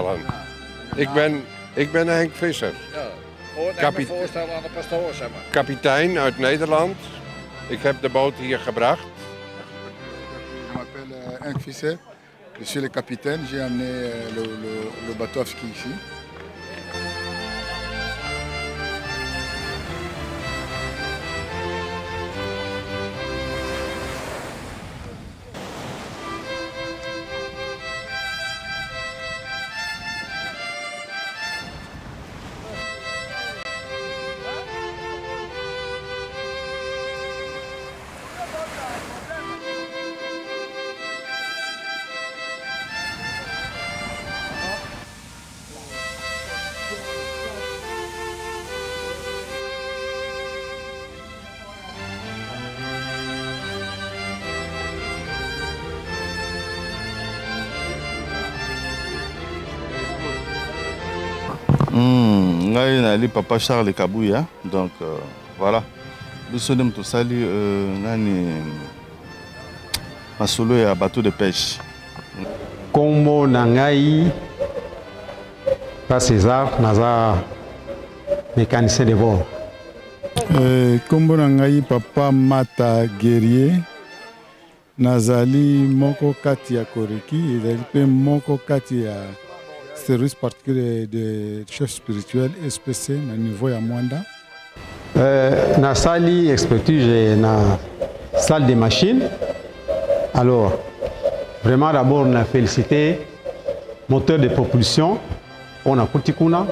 voorstellen. Ik ben, ik ben Henk Visser. Ja, gewoon Kapi- even voorstellen aan de pastoor, zeg maar. Kapitein uit Nederland. Ik heb de boot hier gebracht. Je m'appelle Henk Visser, je suis le capitaine, j'ai amené le, le, le bateau Afki ici. Ngai nali papa Charles Kabuya donc euh, voilà biso nde moto tosali euh, nani masolo ya bateau de pêche. Kombo na ngai pa César, naza mécanicien de bord. Euh, kombo na ngai papa Mata Guerrier, nazali moko kati ya Koreki, ezali mpe moko kati ya service particulier de chef spirituel SPC na niveau ya Mwanda. Euh, nasali expertise na salle des machines. Alors, vraiment d'abord na félicité moteur de propulsion oyo nakuti kuna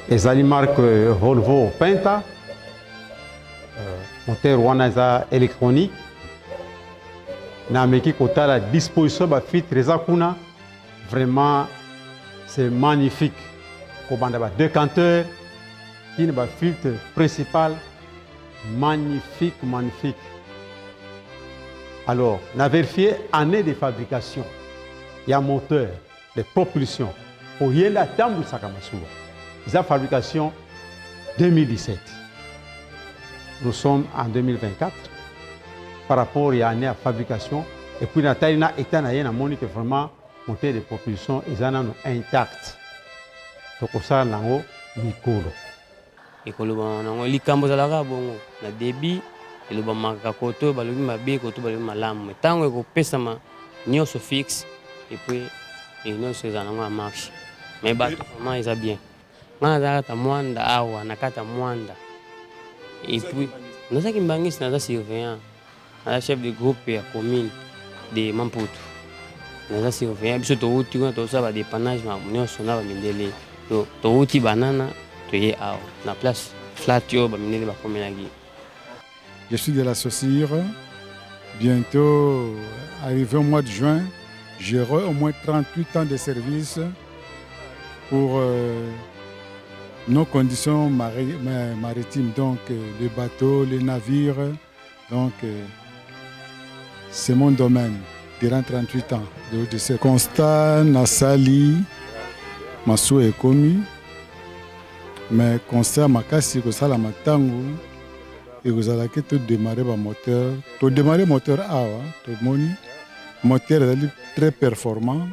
ezali marque euh, Volvo Penta. Euh, moteur wana eza électronique. Nameki kotala disposition ba filtre eza kuna vraiment c'est magnifique kobanda ba décanteur kini ba filtre principal magnifique magnifique alors na vérifié année de fabrication ya moteur de propulsion po ye nde atambwisaka masuwa eza fabrication 2017 nous sommes en 2024 par rapport ya année ya fabrication et puis natali na état na ye namoni que vraiment moteur de propulsion eza nano intact tokosala nango mikolo Ekolobama nango likambo ezalaka bongo na debut elobamaka koto oyo balobi mabe koto balobi malamu mais ntango ekopesama nyonso fixe et puis nyonso ezala nango ya marche mais bato vraiment eza bien nga naza kata mwanda awa na kata mwanda et puis naza kimbangisi naza surveillant naza chef de groupe ya commune de Mamputu naza surveillant biso towuti kuna tozosala ba dépannage makambo nyonso na bamindele towuti banana toye awa na place flat oyo bamindele bakomelaki. Je suis de la Saussure. Bientôt, arrivé au mois de juin, j'aurai au moins 38 ans de service pour nos conditions maritimes, donc les bateaux, les navires. Donc, c'est mon domaine durant 38 ans de, de ce constat. Nasali masuwa ekomi, mais constat makasi ekosalama ntango ekozalaki todémarre bamoteur. Todémarre moteur awa, tomoni moteur ezali très performant,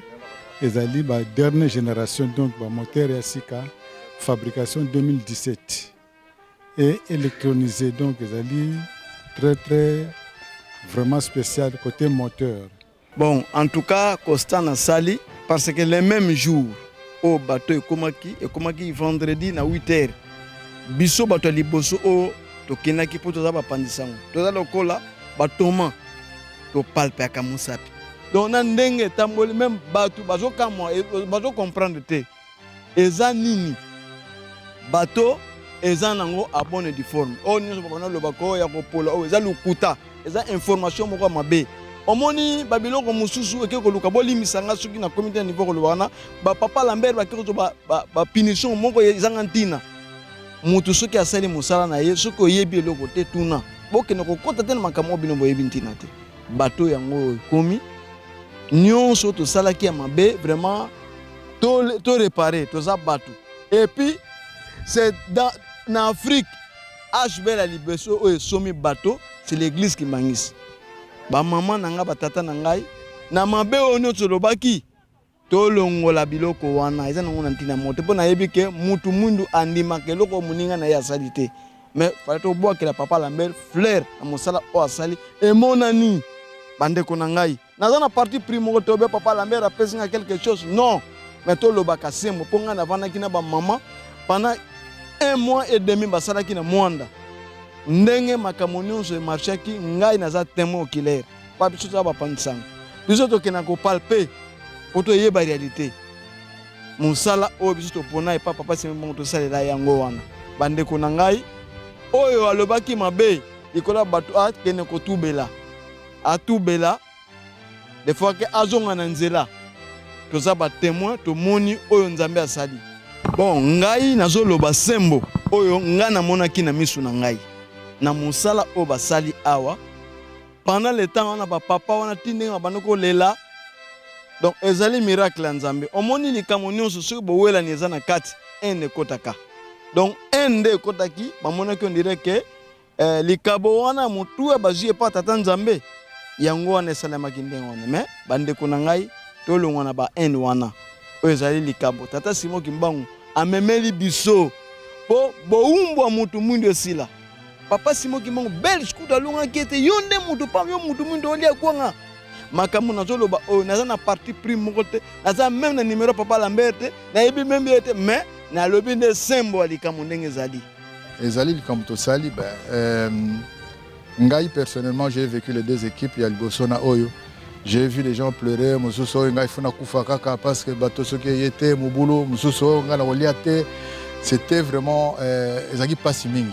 ezali ba dernière génération, donc bamoteur ya sika, fabrication 2017 et électronisé, donc ezali très très vraiment spécial côté moteur. Bon, en tout cas, constat nasali parce que le même jour oyo bateau ekomaki, ekomaki vendredi na 8 heures, biso bato ya liboso oyo tokendaki mpo toza bapanzi sango, toza lokola batoma topalpaka mosapi. Donc na ndenge etamboli, même bato bazokamwa, bazocomprendre te eza nini. Bato eza nango en bonne et due forme. Oyo nyonso babanda lobaka oyo ya kopola, oyo eza lokuta, eza information moko ya mabe. Omoni babiloko mosusu eke koluka bolimbisa nga soki nakomi te na niveau koloba wana. Bapapa Lambert bake kozwa bapunition moko ezanga ntina. Moto soki asali mosala na ye, soki oyebi eloko te, tuna. Bokende kokɔta te na makambo oyo bino boyebi ntina te. Bato yango ekomi nyonso tosalaki ya mabe, vraiment to réparer, toza bato. Et puis c'est dans na Afrique HBL ya liboso oyo esomi bato, c'est l'église Kimbanguiste. Bamama na ngai, batata na ngai, na mabe oyo nyonso olobaki. Tolongola biloko wana, eza nango na ntina moko te, mpo nayebi ke mutu mwindu andimaka eloko moninga na ye asali te. Mais fallait tobwakela papa Lambert fleur na mosala oyo asali emonani. Bandeko na ngai, naza na parti pris moko te obe papa Lambert apesi nga quelque chose, non, mais tolobaka sembo, mpo ngai navandaki na bamama pendant un mois et demi, basalaki na Mwanda ndenge makambo nyonso emarchaki. Ngai naza témoin oculaire, pa biso toza bapanzi sango, biso tokenda kopalper mpo toyeba réalité. Mosala oyo biso topona epa papa Simon Kimbangu, tosalela yango wana. Bandeko na ngai, oyo alobaki mabe likolo ya bato, akende kotubela, atubela des fois ke azonga na nzela. Toza batémoin, tomoni oyo Nzambe asali. Bon, ngai nazoloba sembo oyo ngai namonaki na misu na ngai na mosala oyo basali awa pendant le temps wana. Bapapa wana ti ndenge babandi kolela, donc ezali miracle ya Nzambe. Omoni, likambo nyonso soki bowelani eza na kati, ene ekotaka. Donc ene nde ekotaki, bamonaki on dirait ke likabo wana motuya bazwi epa tata Nzambe, yango wana esalemaki ndenge wana. Mais bandeko na ngai, tolongwa na bahaine wana. Oyo ezali likambo tata Simon Kimbangu amemeli biso mpo bowumbwa mutu mwindu esila. Papa Simon Kimbangu, Belge kutu alongaki ete yo nde mutu pam, yo mutu mwindu olia kwanga. Makambo nazoloba oyo, naza na parti pris moko te, naza même na numéro papa Lambert te, nayebi même ye te, mais nalobi nde sembo ya likambo ndenge ezali. Ezali likambo tosali. Ben, ngai personnellement, j'ai vécu les deux équipes ya liboso na oyo. J'ai vu les gens pleurer. Mosusu oyo ngai funa kufa kaka parce que bato soki eye te, mobulu. Mosusu oyo ngai na kolia te. C'était vraiment ezalaki mpasi mingi.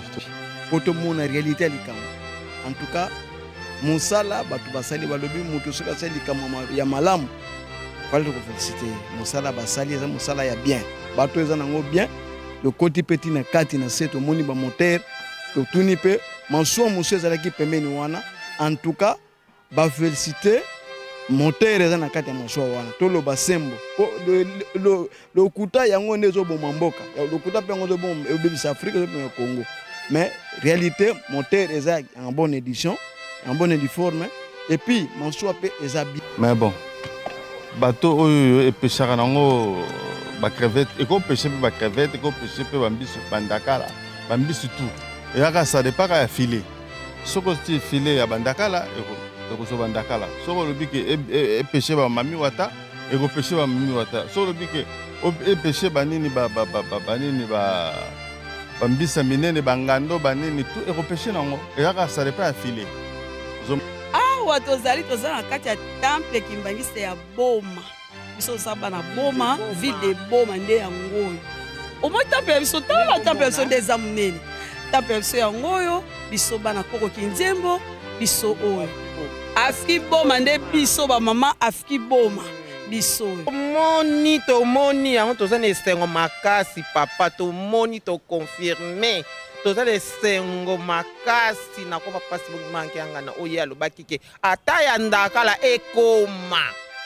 Mpo tomona réalité ya likambo. En tout cas, mosala bato basali, balobi moto soki asali likambo ya malamu, fallait tokoféliciter ye. Mosala basali eza mosala ya bien, bato eza nango bien. Tokoti mpe ntina kati na se, tomoni bamoteur, totuni mpe masuwa mosusu ezalaki pembeni wana. En tout cas, baféliciter, moteur eza na kati ya masuwa wana. Toloba sembo, po lokuta yango nde ezoboma mboka, lokuta mpe yango ezobebisa Afrique, ezoboma Congo. Mais réalité, moteur eza en bonne édition, en bonne uniforme, et puis masuwa mpe eza bien. Mais bon, bato oyo epesaka nango bacrevettes, ekopêcher mpe bacrevettes, ekopêcher mpe bambisi, bandakala, bambisi tout. Eyaka, ça dépend ya filet. Soki otie filet ya bandakala, ekozwa bandakala. Soki olobi ke epêcher bamami wata, ekopêcher bamami wata. Soki olobi ke epêcher banini, banini, bambisa minene, bangando, banini tout, ekopêcher nango. Eyaka, ça dépend ya filet. Awa tozali, toza na kati ya temple kimbangiste ya Boma. Biso toza bana Boma, ville de Boma nde yango oyo. Omoi temple ya biso, tala temple ya biso nde eza monene. Temple ya biso yango oyo. Biso bana koko Kinzembo, biso oyo Afki Boma nde biso bamama Afki Boma, biso oyo. Tomoni, tomoni yango, toza na esengo makasi papa. Tomoni, toconfirmer, toza na esengo makasi. Nakoma mpasi manke yanga na oyo alobaki ke ata ya ndakala ekoma,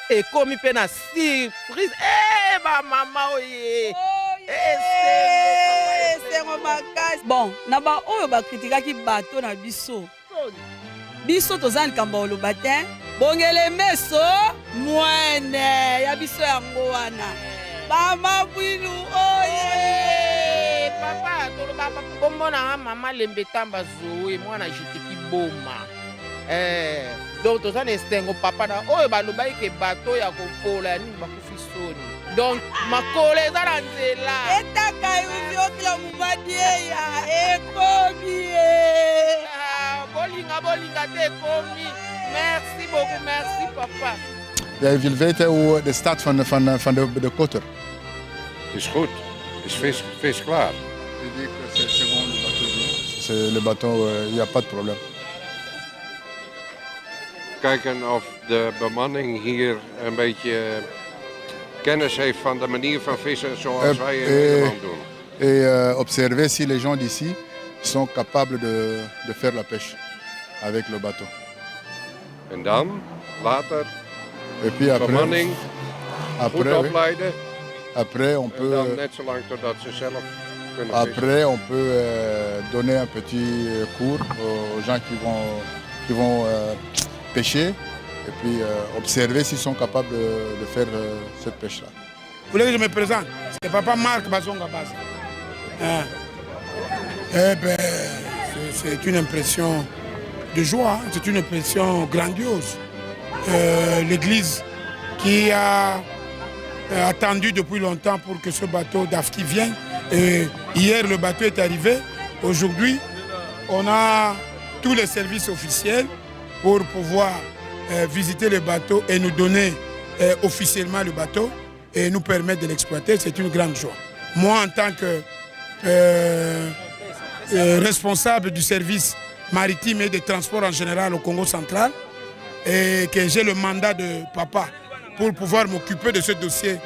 ekomi mpe na surprise. E bamama oye, esengo makasi. Bon, na baoyo bakritikaki bato na biso, biso toza na likambo ya koloba te. Bongele meso mwene ya biso yango wana, mama Bwilu oye. Papa, toloba kombo na mama Lembe Tamba Zoe, mwana Jitiki Boma. Donc toza na esengo papa, na oyo balobaki ke bato ya kopola ya nini bakufi soni. Donc makolo eza na nzela. Etaka yuviokila mobadi eya, ekomi ye. Ah, bolinga bolinga te, ekomi. Merci beaucoup, merci papa. Jij wil weten hoe de start van de kotter. Is goed. Is vis, vis klaar. Il dit que c'est bon, le bateau vient. C'est le bateau, il n'y a pas de problème. Kijken of de bemanning hier een beetje kennis heeft van de manier van vissen zoals wij in Nederland doen. Et observer si les gens d'ici sont capables de faire la pêche avec le bateau. En dan, later, Et puis après, bemanning goed après, oui. opleiden. Après on En peut, dan net zo lang totdat ze zelf kunnen vissen. Après on peut donner un petit cours aux gens qui vont pêcher. Et puis euh, observer s'ils sont capables de, de faire euh, cette pêche-là. Vous voulez que je me présente C'est papa Marc Bazonga Baza. Hein. Eh ben, c'est une impression de joie, hein. c'est une impression grandiose. Euh, L'église qui a euh, attendu depuis longtemps pour que ce bateau d'Afki vienne. Et hier, le bateau est arrivé. Aujourd'hui, on a tous les services officiels pour pouvoir euh, visiter le bateau et nous donner euh, officiellement le bateau et nous permettre de l'exploiter. C'est une grande joie. Moi, en tant que euh, responsable du service maritime et des transports en général au Congo central, et que j'ai le mandat de papa pour pouvoir m'occuper de ce dossier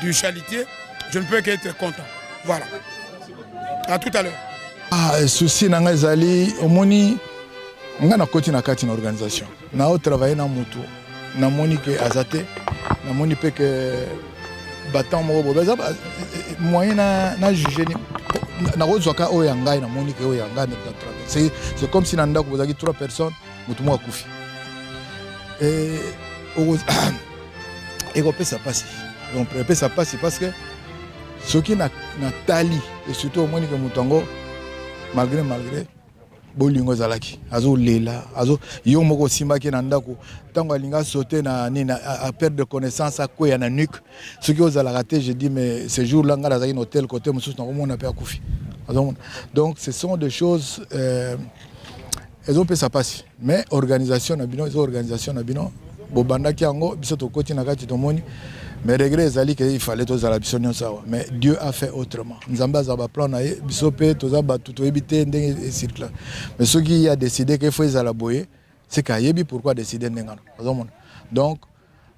du chalutier, je ne peux qu'être content. Voilà. À tout à l'heure. Ah, souci na ngai ezali omoni ngai nakoti na kati na organisation nao travaille na mutu namoni ke aza te namoni mpe ke batemp moko boye baza moyen na, na juge nakozwaka oyo ya ngai namoni ke oyo ya ngai na travaille c'est comme si na ndako bozalaki trois personnes motu moko akufi ekopesa mpasi epesa mpasi parce que soki natali et surtout omoni ke moto yango malgré malgré bolingo ezalaki azolela azo yo moko osimbaki na ndako ntango alingi asaute na nini aperdre connaissance akweya na nuque soki ozalaka te je dis mais ce jour là ngai nazalaki na hotel côté mosusu nakomona mpe akufi azomona donc ce sont des choses euh, ezopesa mpasi mais organisation na bino eza organisation na bino bobandaki yango biso tokoti na kati tomoni mais regret ezali ke il fallait tozala biso nyonso awa mais dieu a fait autrement nzambe azala baplan na ye biso mpe toza bato toyebi te ndenge ecircula mais soki ye adécide ke fo ezala boye c'est que ayebi pourquoi adécide ndenge wana ozomona donc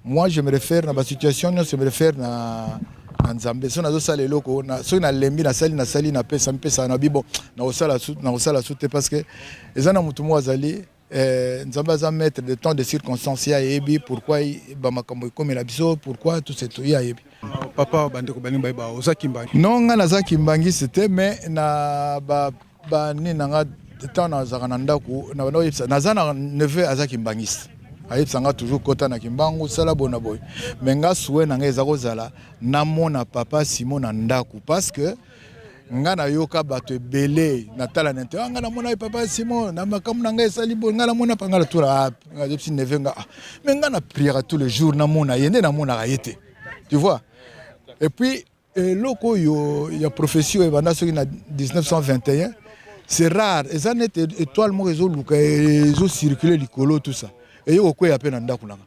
moi je me réfère na basituation nyonso je me réfère na na nzambe soki nazosala eloko soki nalembi nasali nasali napesa mipesaka na bibo nakosala su te parce que eza na motu moko azali eh, nzambe aza maître de temps de circonstance ye ayebi pourquoi bamakambo ekomela biso pourquoi tout ce ye ayebi papa bandeko balingi bayeba oza kimbangi non ngai naza kimbangisi te mais na banini na nga ntango nazalaka na ndako na banda koyebisa naza na neveu aza kimbangiste ayebisa nga toujours kota na kimbangu sala boye na boye mais nga souhait na ngai eza kozala namona papa simon na ndako parce que nga nayoka bato ebele natala na te ah, nga namona ye papa simon na makambo na ngai esali boye nga namona pa nga natula ayebisi neveu nga ah, mais nga na priaka tous les jours namona ye nde namonaka ye te tu vois et puis eloko oyo ya prophétie oyo ebanda soki na 1921 c'est rare eza neti étoile moko ezoluka ezocircule likolo tout ça eye kokweya mpe na ndako nanga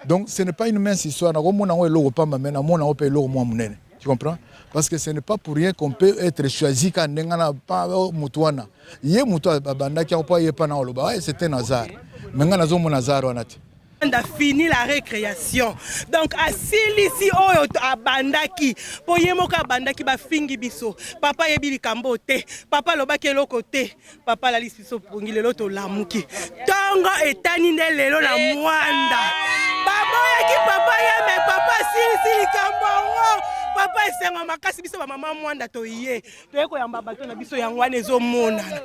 donc ce n'est pas une mince histoire nakomona yango eloko pamba mais namona yango mpe eloko mwa monene tu comprends parce que ce n'est pas pour rien qu'on peut être choisi ka ndenge na pa motu wana ye motu abandaki yango mpo aye mpa na oloba c'était un hasard mais ngai nazomona hasard wana te A fini la récréation donc asilisi oyo abandaki mpo ye moko abandaki bafingi biso papa ayebi likambo te papa alobaki eloko te papa alalisi biso pongi lelo tolamuki ntongo etani nde lelo na mwanda baboyaki papa ye me papa asilisi likambo yango papa esengo makasi biso bamama mwanda toye toye koyamba bato na biso yango wana ezomonana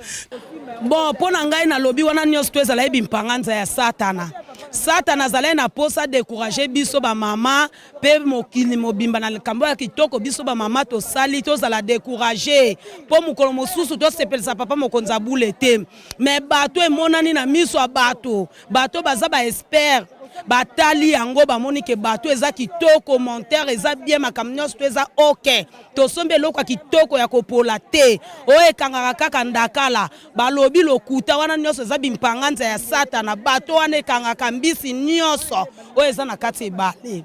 bon mpo na ngai nalobi wana nyonso to ezalaki bimpanganza ya satana satana azalaki na mposa decourage biso bamama mpe mokili mobimba na likambo ya kitoko biso bamama tosali tozala decourage mpo mokolo mosusu tosepelisa papa mokonzi abule te me bato emonani na miso ya bato bato baza ba expert batali yango bamoni ke bato eza kitoko montere eza bien makambo nyonso to eza ok tosombi eloko ya kitoko ya kopola te oyo ekangaka kaka ndakala balobi lokuta wana nyonso eza bimpanganza ya satana bato wana ekangaka mbisi nyonso oyo eza na kati ebale.